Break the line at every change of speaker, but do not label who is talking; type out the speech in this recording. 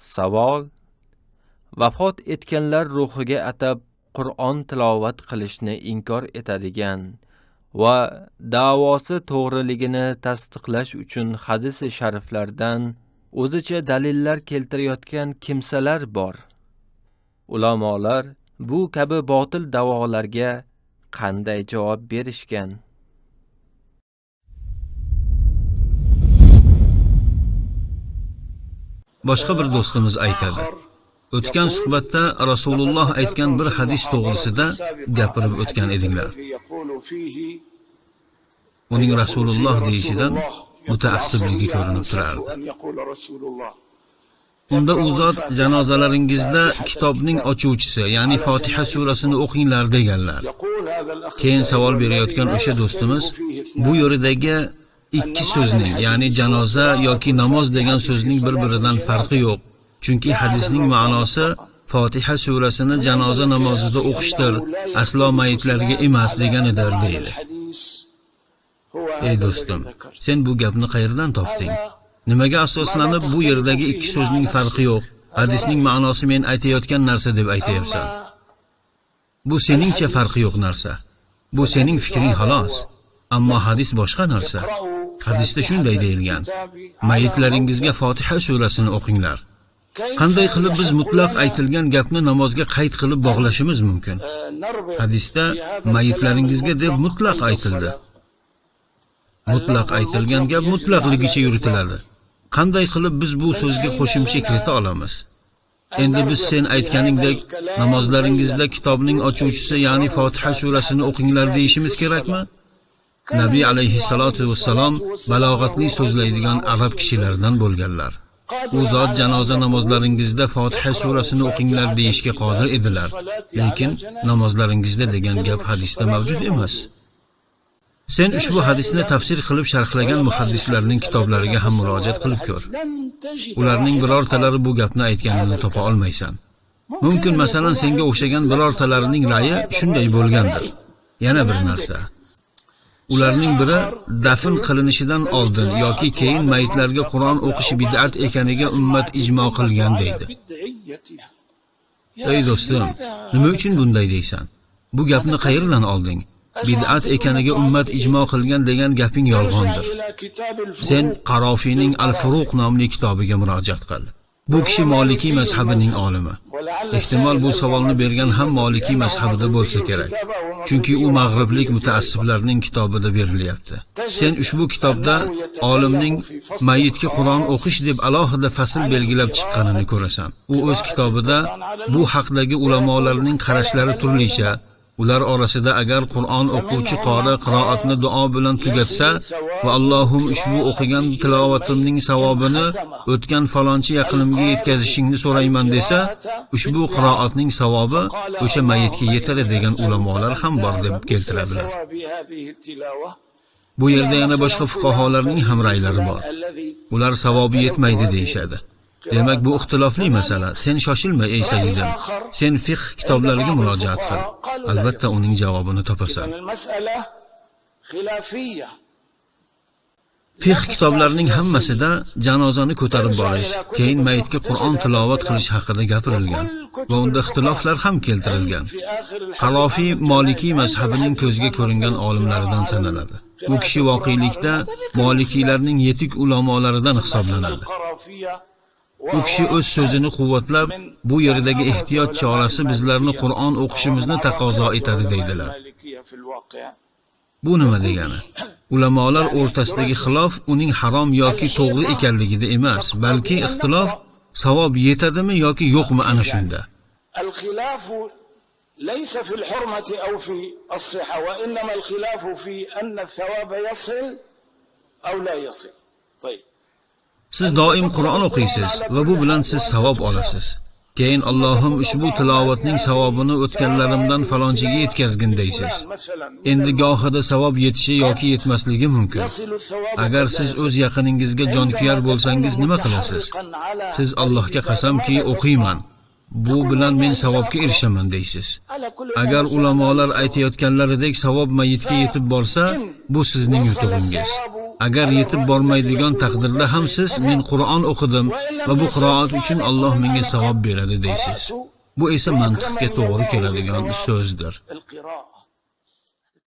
Savol: vafot etganlar ruhiga atab Qur'on tilovat qilishni inkor etadigan va da'vosi to'g'riligini tasdiqlash uchun hadis-i shariflardan o'zicha dalillar keltirayotgan kimsalar bor. Ulamolar bu kabi botil da'volarga qanday javob berishgan?
Boshqa bir do'stimiz aytadi: o'tgan suhbatda Rasululloh aytgan bir hadis to'g'risida gapirib o'tgan edinglar. Uning Rasululloh deyishidan mutaassibligi ko'rinib turardi. Unda u zot janozalaringizda kitobning ochuvchisi, ya'ni Fotiha surasini o'qinglar deganlar. Keyin savol berayotgan o'sha do'stimiz bu yo'ridagi ikki so'zning, ya'ni janoza yoki namoz degan so'zning bir-biridan farqi yo'q. Chunki hadisning ma'nosi Fotiha surasini janoza namozida o'qishdir, aslo mayitlarga emas deganidir deydi. Ey do'stim, sen bu gapni qayerdan topding? Nimaga asoslanib bu yerdagi ikki so'zning farqi yo'q, hadisning ma'nosi men aytayotgan narsa deb aytayapsan? Bu seningcha farqi yo'q narsa. Bu sening fikring xolos. Ammo hadis boshqa narsa. Hadisda shunday deyilgan: mayitlaringizga Fotiha surasini o'qinglar. Qanday qilib biz mutlaq aytilgan gapni namozga qayd qilib bog'lashimiz mumkin? Hadisda mayitlaringizga deb mutlaq aytildi. Mutlaq aytilgan gap mutlaqligicha yuritiladi. Qanday qilib biz bu so'zga qo'shimcha kirita olamiz? Endi biz sen aytganingdek namozlaringizda kitobning ochuvchisi, ya'ni Fotiha surasini o'qinglar deyishimiz kerakmi? Nabiy alayhissalatu vassalom balog'atli so'zlaydigan arab kishilaridan bo'lganlar. U zot janoza namozlaringizda Fotiha surasini o'qinglar deyishga qodir edilar. Lekin namozlaringizda degan gap hadisda mavjud emas. Sen ushbu hadisni tafsir qilib sharhlagan muhaddislarning kitoblariga ham murojaat qilib ko'r. Ularning birortalari bu gapni aytganini topa olmaysan. Mumkin, masalan, senga o'xshagan birortalarining ra'yi shunday bo'lgandir. Yana bir narsa. Ularning biri dafn qilinishidan oldin yoki keyin mayitlarga Qur'on o'qish bid'at ekaniga ummat ijmo qilgan deydi. Ey do'stim, nima uchun bunday deysan? Bu gapni qayerdan olding? Bid'at ekaniga ummat ijmo qilgan degan gaping yolg'ondir. Sen Qarofiyning Al-Furuq nomli kitobiga murojaat qil. Bu kishi Molikiy mazhabining olimi. Ehtimol bu savolni bergan ham Molikiy mazhabida bo'lsa kerak. Chunki u mag'riblik mutaassiblarning kitobida berilyapti. Sen ushbu kitobda olimning mayitga Qur'on o'qish deb alohida fasl belgilab chiqqanini ko'rasan. U o'z kitobida bu haqdagi ulamolarning qarashlari turlicha, ular orasida agar Qur'on o'quvchi qori qiroatni duo bilan tugatsa va Allohim ushbu o'qigan tilovatimning savobini o'tgan falonchi yaqinimga yetkazishingni so'rayman desa, ushbu qiroatning savobi o'sha mayitga yetadi degan ulamolar ham bor deb keltiradilar. Bu yerda yana boshqa fuqaholarning ham ra'ylari bor. Ular savobi yetmaydi deyishadi. Demak, bu ixtilofli masala. Sen shoshilma ey sayyidim. Sen fiqh kitoblariga murojaat qil. Albatta uning javobini topasan. Fiqh kitoblarining hammasida janozani ko'tarib borish, keyin mayitga Qur'on tilovat qilish haqida gapirilgan va unda ixtiloflar ham keltirilgan. Qarofiy Molikiy mazhabining ko'zga ko'ringan olimlaridan sanaladi. Bu kishi voqelikda Molikiylarning yetuk ulamolaridan hisoblanadi. U kishi o'z so'zini quvvatlab, bu yerdagi ehtiyot chorasi bizlarni Qur'on o'qishimizni taqozo etadi deydilar. Bu nima degani? Ulamolar o'rtasidagi xilof uning harom yoki to'g'ri ekanligida emas, balki ixtilof savob yetadimi yoki yo'qmi ana shunda.
ليس في الحرمة أو في الصحة، وإنما الخلاف في أن الثواب يصل أو لا يصل. طيب.
Siz doim Qur'on o'qiysiz va bu bilan siz savob olasiz. Keyin Allohim ushbu tilovatning savobini o'tganlarimdan falonchiga yetkazgin deysiz. Endi gohida savob yetishi yoki yetmasligi mumkin. Agar siz o'z yaqiningizga jonkuyar bo'lsangiz nima qilasiz? Siz Allohga qasamki o'qiyman, bu bilan men savobga erishaman deysiz. Agar ulamolar aytayotganlaridek savob mayitga yetib borsa, bu sizning yutug'ingiz. Agar yetib bormaydigan taqdirda ham siz men Qur'on o'qidim va bu qiroat uchun Alloh menga savob beradi deysiz. Bu esa mantiqga to'g'ri keladigan so'zdir.
القراءة.